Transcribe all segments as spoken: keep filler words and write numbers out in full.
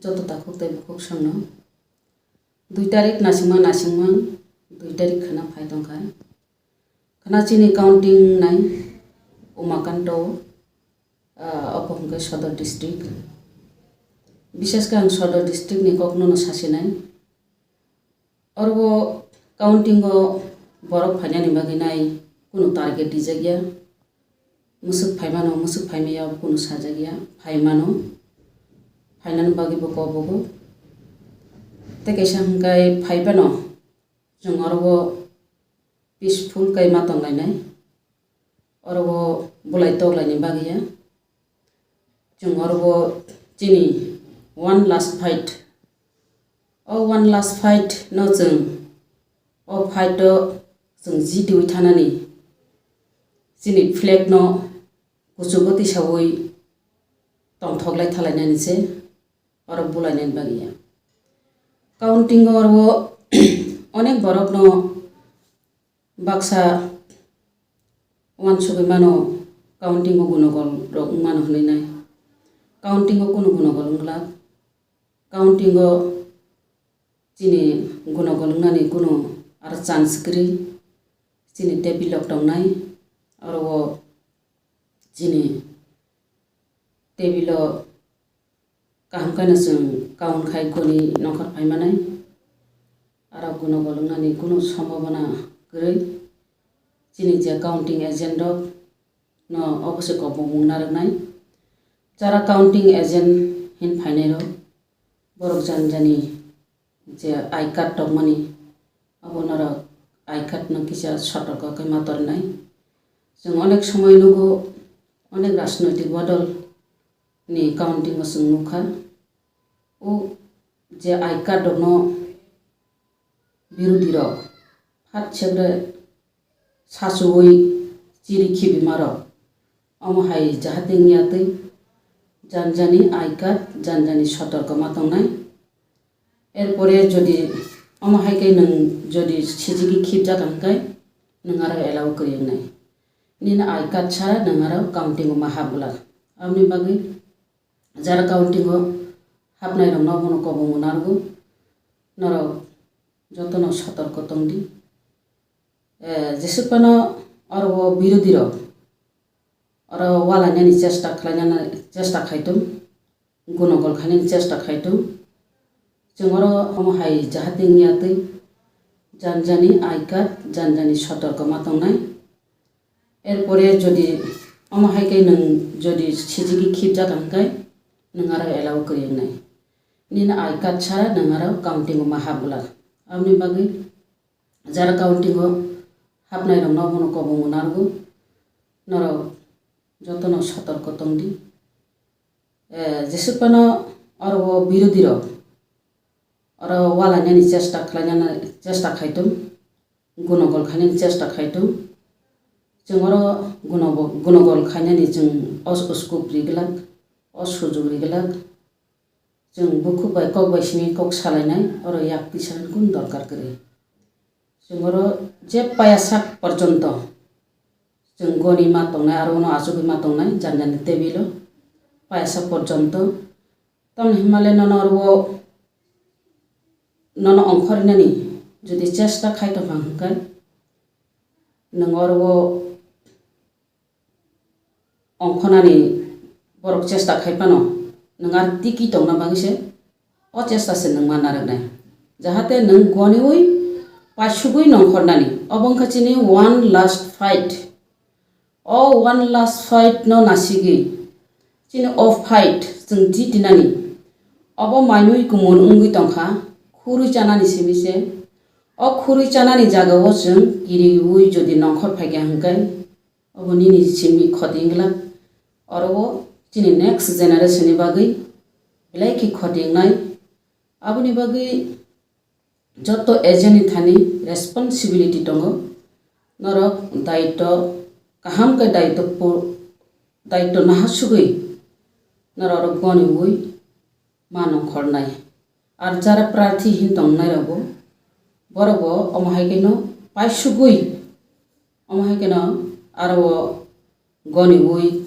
Joto takhuk tei bukhuk songno. Dui tarik naisingma naisingma dui tarik khwna phai tongkha. Khwna chini counting nai Umakanto, ah, obo hwnkhe Sodor district. Bishesh khe ang Sodor district ni kokno no sasinai. Oro counting o borok phainani bagwi nai kunu target rijak ya. Mwswk phaimano, mwswk phaimaya kunu sajak ya, phaimano, phainani bagwi bo kobogo. Tei kaisa hwnkhe phaibano chwng oro peaceful khe ma tonglainai. Oro o bulai toklaini bagwi ya. Chwng oro o chini one last fight. O one last fight no chwng, o fight o chwng jitiwi thanani chini flag no kuchugo tisawi tongthoklai thalainani se oro bulainani bagwi ya. Counting o oro o onek borok no baksa uansugwi mano, counting o gunogol rok wng mano hwnwi nai. Counting o kunu gunogol wng glak. Counting o chini gunogol wngnani kunu aro chance kwrwi. Chini table rok tongnai, oro o chini table o kaham kheno chwng count khai goni nongkhor phai manai. Aro gunogol wngnani kunu sombhabona kwrwi. Chini je counting agent rok no obo se kobongmung narwknai. Jara counting agent hin phainai rok, borok jani jani je I card tongmani, abo norok I card no kisa sotorko khe ma tornai. Chwng onek somoi nugo, onek rajnoitik bodol ni counting o chwng nukha. O je I card rokno birodhi rok phat segre sachuwi chiri khibimarok, omo hai jahate wngya twi jani jani I card, jani jani sotorko ma tongnai. Erpore jodi omo hai khe nwng jodi sijigwi khibjak hwnkhe nwng aro allow kwrwi wngnai. Nini I card sara nwng aro counting o ma hap glak. Aboni bagwi jara counting o hapnai rokno bono kobongma narwgo. Norok jotono sotorko tongdi. Eh, jesuk phano oro o birodhi rok oro walainani chesta khlainani chesta khaitong, gunogol khainani chesta khaitong. Chwng oro omo hai jahate wngya twi jani jani I card, jani jani sotorko ma tongnai. Erpore jodi omo hai khe nwng jodi sijigwi khibjak hwnkhe nwng aro allow kwrwi wngnai. Nini I card sara nwng aro counting o ma hap glak. Aboni bagwi jara counting o hapnai rokno bono kobongma narwgo. Norok jotono sotorko tongdi. Eh, jesuk phano oro o birodhi rok oro walainani chesta khlainani chesta khaitong, gunogol khainani chesta khaitong. Chwng oro gunobo-, gunogol khainani chwng os-, uskup ri glak, o sujuk ri glak. Chwng bukhuk bai kok bai simi kok salainai, oro yak twi sanani kunu dorkar kwrwi. Chwng oro je paya sak porjonto chwng goni ma tongnai, aro uno achugwi ma tongnai jani jani table o paya sak porjonto. Tamni hwnmale nono oro o nono ongkhornani jodi chesta khai tongkha hwnkhe nwng oro o ongkhornani borok chesta khai phano nwng ar tiki tongna bagwi se o chesta se nwng ma narwknai, jahate nwng goniwi paisugwi nongkhornani. Obo wngkha chini one last fight. O one last fight no nasigwi chini o fight chwng jitinani obo maimui kumun wngwi tongkha, khurwi chanani simi se. O khurwi chanani jagao chwng kiriwi jodi nongkhor phaikha hwnkhe, obo nini simi khoti wngla. Oro o chini next generation ni bagwi belai khe khoti wngnai. Aboni bagwi joto agent ni thani responsibility tongo. Norok daitw kaham khe daitw pu-, daitw nahasugwi norok goniwi ma nongkhornai. Ar jara prarthi hin tongnai rokbo, borokbo omo hai kheno paisugwi, omo hai kheno aro goniwi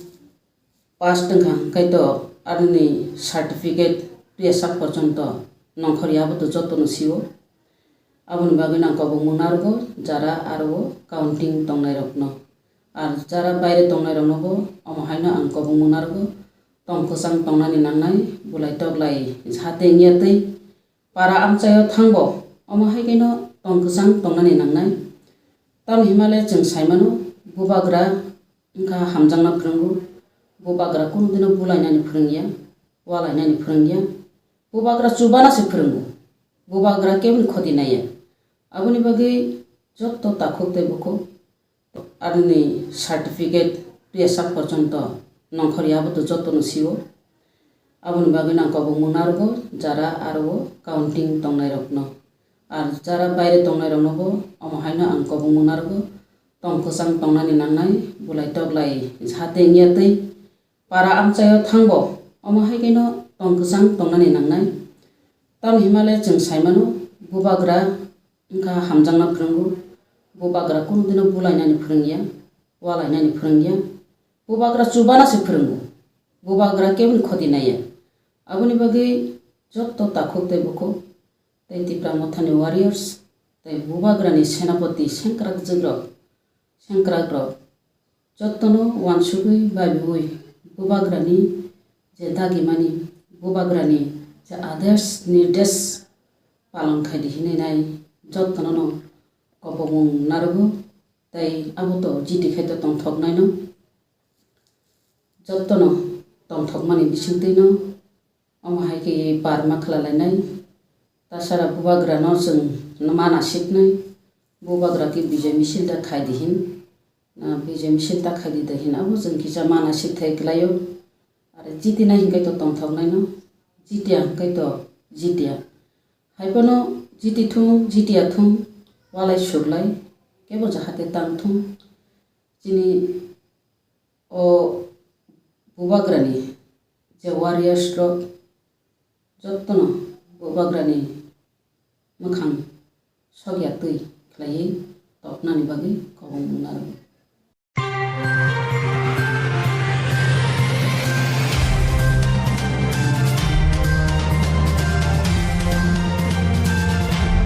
pass wngkha, hwnkhe to aroni certificate tuya sak porjonto nongkhor ya, abo to jotono sio. Aboni bagwi nang kobongmung narwgo jara aro o counting tongnairokno. Ar jara baire tongnairoknobo omo haino ang kobongmung narwgo, tong kwchang tongnani nangnai, bulai toklai jahate wngya twi para amchaio thangbo omo hai khaino tong kwchang tongnani nangnai. Tamni himale chwng saimano, bubagra wngkha hamjakna phwrwngo, bubagra kunu dino bulainani phwrwngya, walainani phwrwngya, bubagra chubana se phwrwngo, bubagra keboni khoti naiya. Aboni bagwi joto takhuk tei bukhuk, aroni certificate tuya sak porjonto nongkhor ya, abo to jotono sio. Aboni bagwi nang kobongmung narwgo jara aro o counting tongnairokno. Ar jara baire tongnairoknobo omo haino ang kobongmung narwgo, tong kwchang tongnani nangnai, bulai toklai jahate wngya twi para amchaio thangbo omo hai khaino tong kwchang tongnani nangnai. Tamni himale chwng saimano, bubagra wngkha hamjakna phwrwngo, bubagra kunu dino bulainani phwrwngya, walainani phwrwngya, bubagra chubana se phwrwngo, bubagra keboni khoti naiya. Aboni bagwi joto takhuk tei bukhuk tei Tipra Mothani warriors tei bubagrani senapati sengkrak jwkrok, sengkrakrok jotono uansugwi babiui bubagrani je dagimani, bubagrani je adesh nirdesh palon khaidi hinwi nai jotono no kobongmung narwgo, tei abo to jiti khai to tongthoknaino, jotono tongthokmani bisingtwino omo hai khe par ma khlalainai. Tasara bubagrano chwng mana siknai, bubagra khe bijai misil da khaidi hin, na bijai misil da khaidi da hin, abo chwng kisa mana sikthai klaio. Are jiti nai hinkhai to tongthoknaino, jitiya hinkhai to jitiya. Haiphano jiti thung, jitiya thung, walai suklai, kebo jahate tang thung. Chini o bubagrani je warriors rok jotono bubagrani mwkhang sokya twi khlaiwi toknani bagwi kobongmung narwgo.